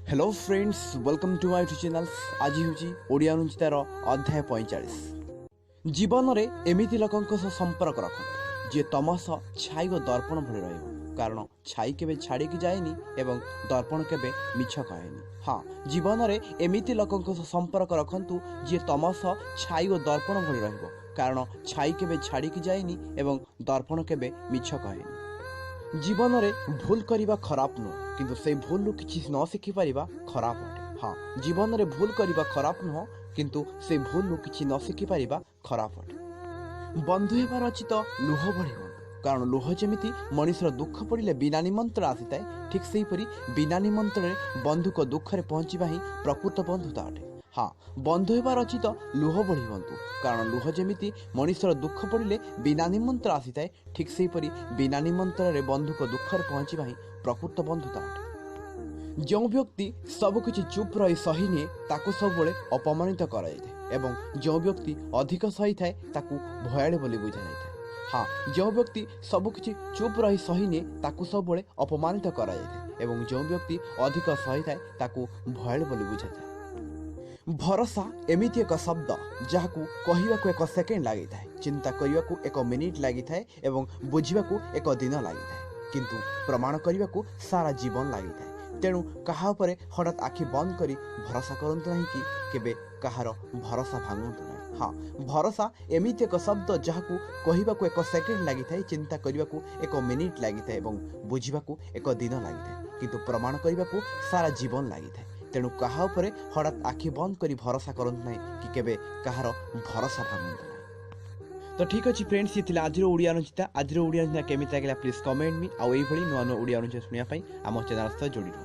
Hello friends, welcome to my YouTube channel. ଆଜି ହେଉଛି ଓଡ଼ିଆ ଅନୁଚିତାର ଅଧ୍ୟାୟ 45। ଜୀବନରେ ଏମିତି ଲୋକଙ୍କ ସହ ସମ୍ପର୍କ ରଖନ୍ତୁ ଯିଏ ତମ ସହ ଛାଇ ଓ ଦର୍ପଣ ଭଳି ରହିବ, କାରଣ ଛାଇ କେବେ ଛାଡ଼ିକି ଯାଏନି ଏବଂ ଦର୍ପଣ କେବେ ମିଛ କହେନି। ହଁ, ଜୀବନରେ ଏମିତି ଲୋକଙ୍କ ସହ ସମ୍ପର୍କ ରଖନ୍ତୁ ଯିଏ ତମ ସହ ଛାଇ ଓ ଦର୍ପଣ ଭଳି ରହିବ, କାରଣ ଛାଇ କେବେ ଛାଡ଼ିକି ଯାଏନି ଏବଂ ଦର୍ପଣ କେବେ ମିଛ କହେନି। ଜୀବନରେ ଭୁଲ କରିବା ଖରାପ ନୁହଁ, କିନ୍ତୁ ସେଇ ଭୁଲରୁ କିଛି ନ ଶିଖିପାରିବା ଖରାପ ଅଟେ। ହଁ, ଜୀବନରେ ଭୁଲ କରିବା ଖରାପ ନୁହଁ, କିନ୍ତୁ ସେଇ ଭୁଲରୁ କିଛି ନ ଶିଖିପାରିବା ଖରାପ ଅଟେ। ବନ୍ଧୁ ହେବାର ଅଛି ତ ଲୁହ ଭଳି ହୁଅନ୍ତୁ, କାରଣ ଲୁହ ଯେମିତି ମଣିଷର ଦୁଃଖ ପଡ଼ିଲେ ବିନା ନିମନ୍ତ୍ରଣ ଆସିଥାଏ, ଠିକ୍ ସେହିପରି ବିନା ନିମନ୍ତ୍ରଣରେ ବନ୍ଧୁଙ୍କ ଦୁଃଖରେ ପହଞ୍ଚିବା ହିଁ ପ୍ରକୃତ ବନ୍ଧୁତା ଅଟେ। ହଁ, ବନ୍ଧୁ ହେବାର ଅଛି ତ ଲୁହ ଭଳି ହୁଅନ୍ତୁ, କାରଣ ଲୁହ ଯେମିତି ମଣିଷର ଦୁଃଖ ପଡ଼ିଲେ ବିନା ନିମନ୍ତ୍ରଣ ଆସିଥାଏ, ଠିକ୍ ସେହିପରି ବିନା ନିମନ୍ତ୍ରଣରେ ବନ୍ଧୁଙ୍କ ଦୁଃଖରେ ପହଞ୍ଚିବା ହିଁ ପ୍ରକୃତ ବନ୍ଧୁତା ଅଟେ। ଯେଉଁ ବ୍ୟକ୍ତି ସବୁକିଛି ଚୁପ୍ ରହି ସହି ନିଏ, ତାକୁ ସବୁବେଳେ ଅପମାନିତ କରାଯାଇଥାଏ ଏବଂ ଯେଉଁ ବ୍ୟକ୍ତି ଅଧିକ ସହିଥାଏ ତାକୁ ଭୟାଳୁ ବୋଲି ବୁଝାଯାଇଥାଏ। ହଁ, ଯେଉଁ ବ୍ୟକ୍ତି ସବୁକିଛି ଚୁପ୍ ରହି ସହି ନିଏ ତାକୁ ସବୁବେଳେ ଅପମାନିତ କରାଯାଇଥାଏ ଏବଂ ଯେଉଁ ବ୍ୟକ୍ତି ଅଧିକ ସହିଥାଏ ତାକୁ ଭୟାଳୁ ବୋଲି ବୁଝାଯାଏ। ଭରସା ଏମିତି ଏକ ଶବ୍ଦ ଯାହାକୁ କହିବାକୁ ଏକ ସେକେଣ୍ଡ ଲାଗିଥାଏ, ଚିନ୍ତା କରିବାକୁ ଏକ ମିନିଟ୍ ଲାଗିଥାଏ ଏବଂ ବୁଝିବାକୁ ଏକ ଦିନ ଲାଗିଥାଏ, କିନ୍ତୁ ପ୍ରମାଣ କରିବାକୁ ସାରା ଜୀବନ ଲାଗିଥାଏ। ତେଣୁ କାହା ଉପରେ ହଠାତ୍ ଆଖି ବନ୍ଦ କରି ଭରସା କରନ୍ତୁ ନାହିଁ କି କେବେ କାହାର ଭରସା ଭାଙ୍ଗନ୍ତୁ ନାହିଁ। ହଁ, ଭରସା ଏମିତି ଏକ ଶବ୍ଦ ଯାହାକୁ କହିବାକୁ ଏକ ସେକେଣ୍ଡ ଲାଗିଥାଏ, ଚିନ୍ତା କରିବାକୁ ଏକ ମିନିଟ୍ ଲାଗିଥାଏ ଏବଂ ବୁଝିବାକୁ ଏକ ଦିନ ଲାଗିଥାଏ, କିନ୍ତୁ ପ୍ରମାଣ କରିବାକୁ ସାରା ଜୀବନ ଲାଗିଥାଏ। ତେଣୁ କାହା ଉପରେ ହଠାତ୍ ଆଖି ବନ୍ଦ କରି ଭରସା କରନ୍ତୁ ନାହିଁ କି କେବେ କାହାର ଭରସା ଭାଙ୍ଗନ୍ତୁ ନାହିଁ। ତ ଠିକ୍ ଅଛି ଫ୍ରେଣ୍ଡସ୍, ଇଏ ଥିଲା ଆଜିର ଓଡ଼ିଆ ଅନୁଚିତା। ଆଜିର ଓଡ଼ିଆ ଅନୁଚିତା କେମିତି ଲାଗିଲା ପ୍ଲିଜ୍ କମେଣ୍ଟ ମି। ଆଉ ଏଇଭଳି ନୂଆ ନୂଆ ଓଡ଼ିଆ ଅନୁଚିତା ଶୁଣିବା ପାଇଁ ଆମ ଚ୍ୟାନେଲ୍ ସହ ଯୋଡ଼ି ରୁହନ୍ତୁ।